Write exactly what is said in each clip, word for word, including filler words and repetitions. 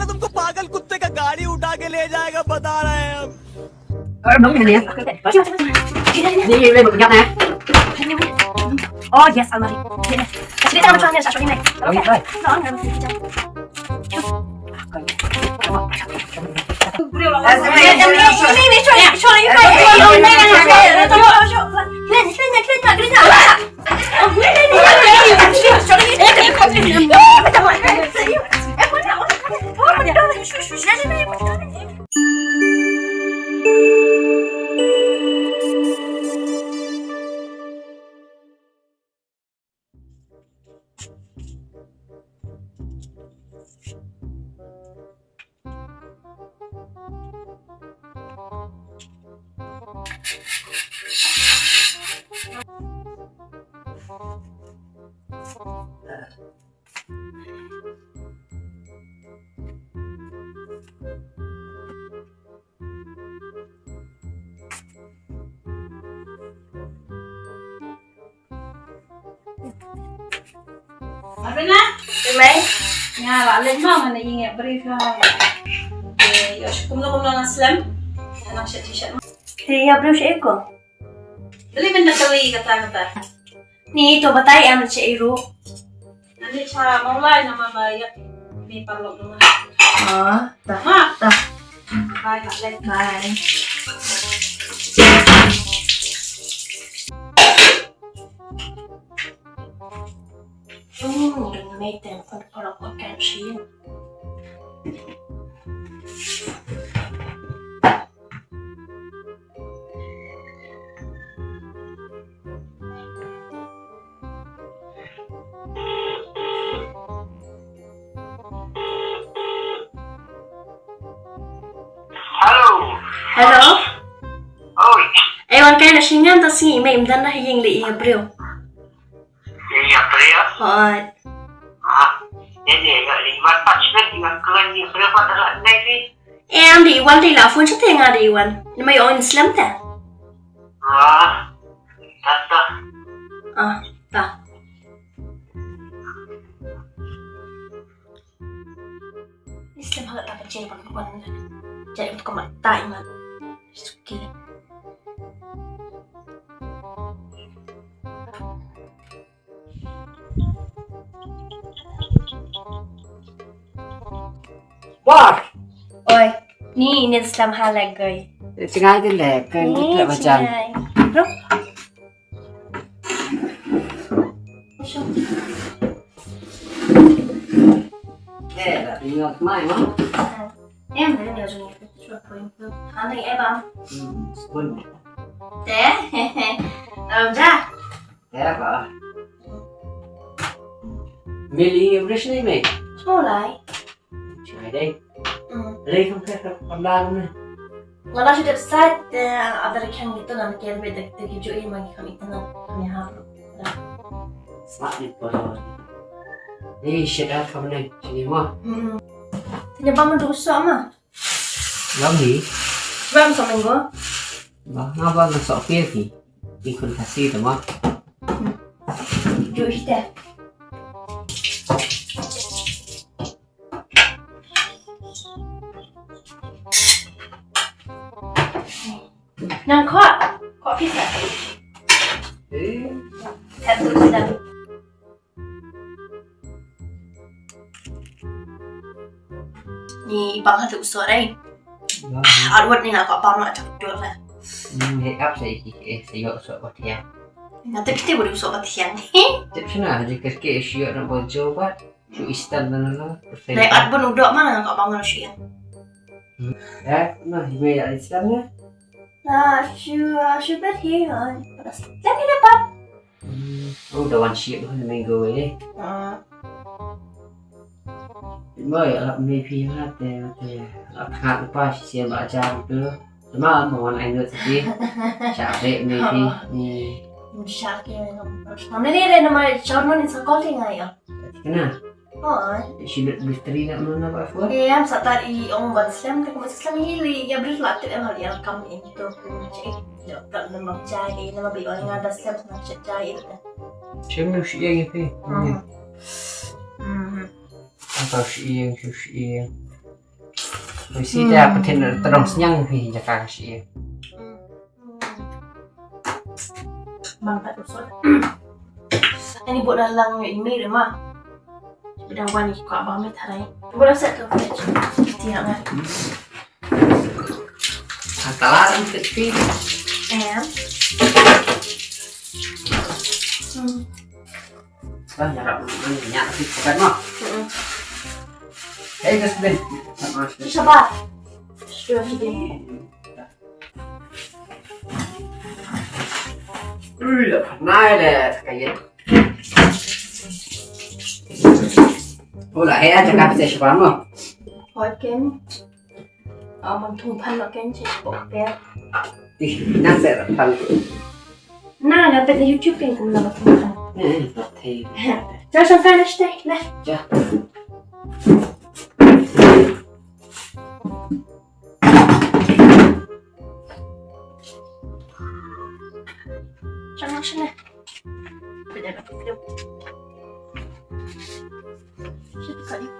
तुमको पागल कुत्ते का गाड़ी उठा के ले जाएगा, बता रहे हैं हम। अरे, मम्मी ने लिया। ये, ये, ये, ये, ये, ये। Oh, yes, अलमारी। ये ले। Actually, चार बचा, मेरे साथ छोड़ी नहीं। अभी try। ना, ना, ना, ना। Arvina? Te mei? Nga la leit ma, nga ïa brief la. Te ïoh shu kumno kumno na slem. Nang shet shet. Te ïa brief shet ko. Beli men na kali kata kata. Ni to batai em shet iru. Ani cha Mawlai namar ba ïa me paralok namar. Ah, ta. Ma. Ta. Bye, bye. Bye. Hmm, ring me telephone paralok kan shin. Hello. Hello. Oi. Ei, wan kai na shingan ta si me im dan na hiying li ïa briew. Ïa briew? Hooid. Ah, ïa, ïa, ïa, ïa, wan pat shet ïa klan ïa briew pat da la nai ni. Em, dei wan dei la phone shet nga dei wan. Namar ïa on slem ta. Ah, ta ta. Ah, ta. Ni slem ha la ta ka jai ban ban. Jai ban ko ma ta i ma. Suki. Bor. Oi, ni ine slem ha la gai. Singai de le kan. Ni kita baca. Singai. Bro. Eh, la tinggal mai ma. Em, dah ni ujung itu cuma poin tu. Nanti eh bang. Hmm, spoon. Teh, ram ja. Teh apa? Meli English ni me. Semua lai. Chai dei. Hmm. Lei kham khe kham lam ne. Nga la shu dep sait te adar khang gitu nam kel be dek dek ju i mangi kham internet kham ya hap. Sat ni por. Ni shit ar kham ne. Sini mo. Hmm. Tanya ba ma du so ma. Lam ni. Ram so mengo. Ba nga ba nga so pia ki. Ikun kasi tu ma. Ju ite. Nang khot, khot pisa. Eh. Satu sedang. Ni bang hatu usor ai. Bang, eh. Arwat ni nak khot bang nak cak dur lah. Hmm, he ap sai ki, eh, sai yok sok bat yang. Nanti kita boleh usok bat yang. Tip sana, haji kerke, eh, siok nak bojol bat. Shu istan na na na. Dai at bun u dok ma nga ka bang shu ïa. Hmm. Eh, na hi me ya istan na. Na shu, shu bet hi ha. Lagi dapat. Hmm. Oh, da wan shi ha minggu eh. Ah. Mo ya lap me phi na te te. Lap khat pa shi sia ba jam tu. Tama mo wan ai ngut sati. Sha be me phi. Ni. Sha ke me no. Mama ni re nama shorma ni sa call ti ngai ya. Kena. Oh. Shi bet bistri na mana ba fo. Eh, am satar i ong ban slem te kuma slem hi li ya brit la te em ya kam in to. Cek. Ya tak nama chai eh nama bi ong ada slem na chai eh. Shem nu shi yang ipi. Hmm. Hmm. Apa shi yang shi yang. Phi si te, phi thin tyrong sniang phi jaka ka shi. Bang pat usot. Ani bot da lang ïa imi re ma. Bot da wan ki kwah ba mi tharai. Bot da set to fridge. Tiap ngan. Tala dan kecil. Em. Hmm. Bah, nyarap mana nyak sih, bukan mah. Mm-mm. Hei, dustbin. Sabar. Sudah sini. Ui, dah pernah deh, kayak. Oh, lah, hei, aja kasih siapa mah. Oke. Aman thung phan lo ken che ko pe. Ih, na se ra phan. Na na pe YouTube ken kum na ba thung phan. Eh, ba thei. Cha sa sa na ste na. Cha. Cha na ste na.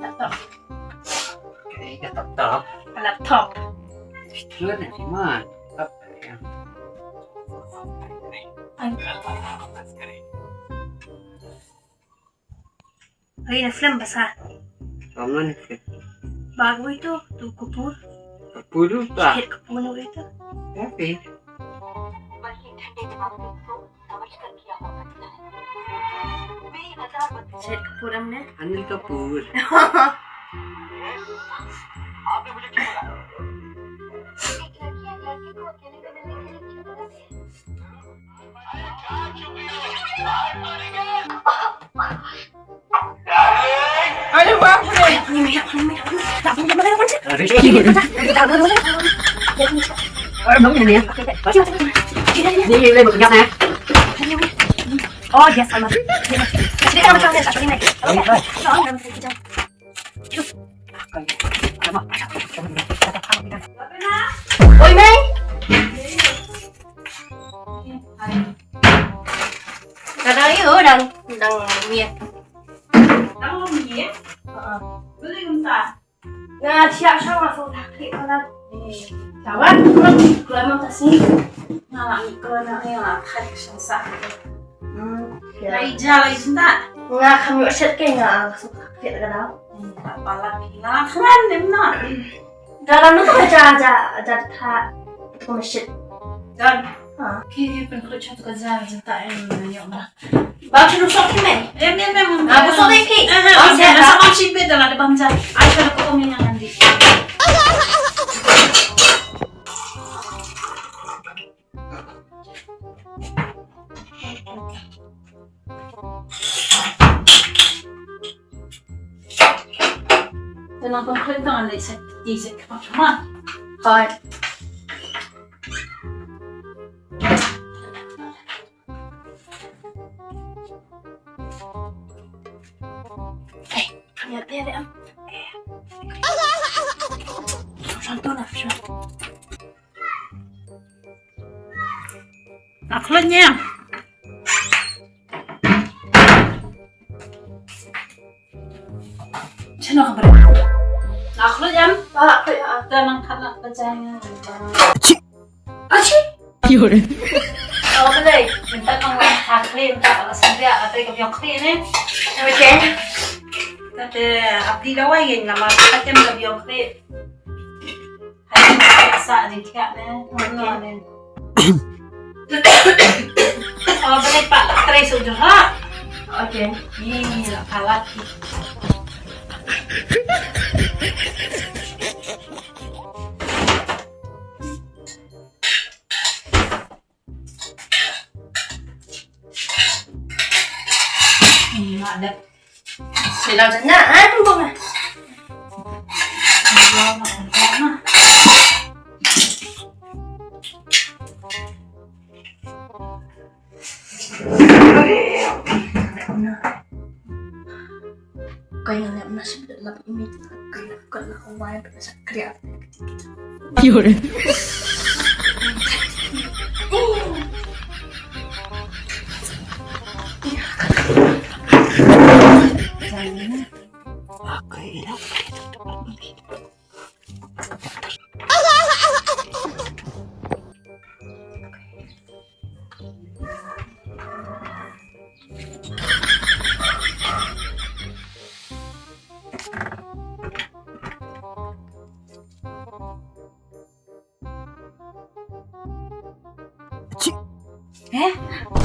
Laptop. Laptop. Laptop. Ai. Ai, na film basa. Kamu ni film. Baru itu, tu Kapoor. Kapoor tu tak? Shahid Kapoor itu. Tapi. Shahid Kapoor हमने। अनिल कपूर। अरे बाप रे। Oh, yes, I'm a. Oi, Mei. Ka dang ïoh, dang, dang miet. Dang miet? Ha. Beli kumta. Nga thiah sha nga sngewthuh klik pala. Tawat klem klem ta si. Nga la ngi klem na nga la khat sha sa. Hmm. Lai ja lai senta. Nga kham ïoh shet ke nga sngewthuh klik ka daw. Hmm, ta pala ni la khan nem na. Dalam tu ja ja ja tha tu masjid. Dan. Ha. Ki pen kru cha tu ka ja ja ta em ïoh ma. Bang shu sok ki men. Em em em. Ah, bu sok dei ki. Eh, eh, bang sa, sa bang shin pe da la da bang ja. Ai ka ko men yang andi. Te nang pang khlem tang leh sa ti sa ka ma. Hai. Hey, ya te am. Santun ah. Akhlak nya. Chano ka bra. Akhlak jam. Ah, akhlak, ah. Ta nang khat la ka jang. Achi. Achi. Yore. Oh, boleh. Minta kang la khli, minta ka sambia, ate ka biang khli ne. Okay. Tate abdi dawai ye nama, tate ka biang khli. Hai, sa jingkhiah ne. Okey. Oh, boleh pak, try sujud ha. Okey. Ni la palat. Ni la dep. Sila na, ah, tunggu na. Kaya nga lap nasib da lap imi tu. Kaya nga lap kaya nga lap kaya nga lap kaya nga lap. Yore. Eh?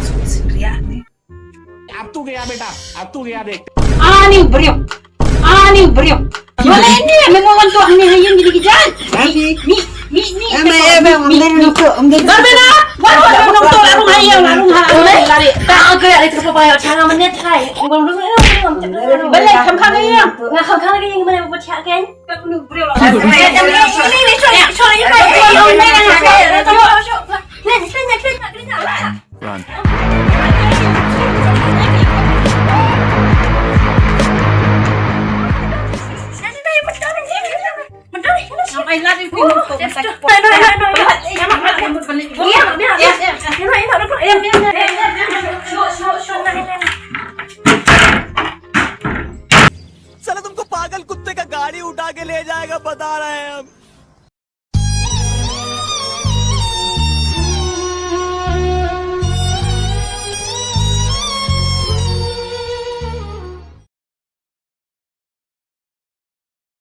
Sumsum riak ni. Ab tu gaya beta, ab tu gaya dekh. Ani u briew. Ani u briew. Wala ini, me mo wan tu ani ha ïing jong ki jan. Ni, ni, ni, ni. Em, em, em, em, em, em, em. Bar bena. Wan, wan, wan, wan, wan, wan, wan, wan, wan. Ta ka ya itu apa ya? Jangan menit hai. Balik, kham kham ïing. Nga kham kham ïing, mana buat siap kan? Run. साला तुमको पागल कुत्ते का गाड़ी उठा के ले जाएगा, बता रहे हैं हम।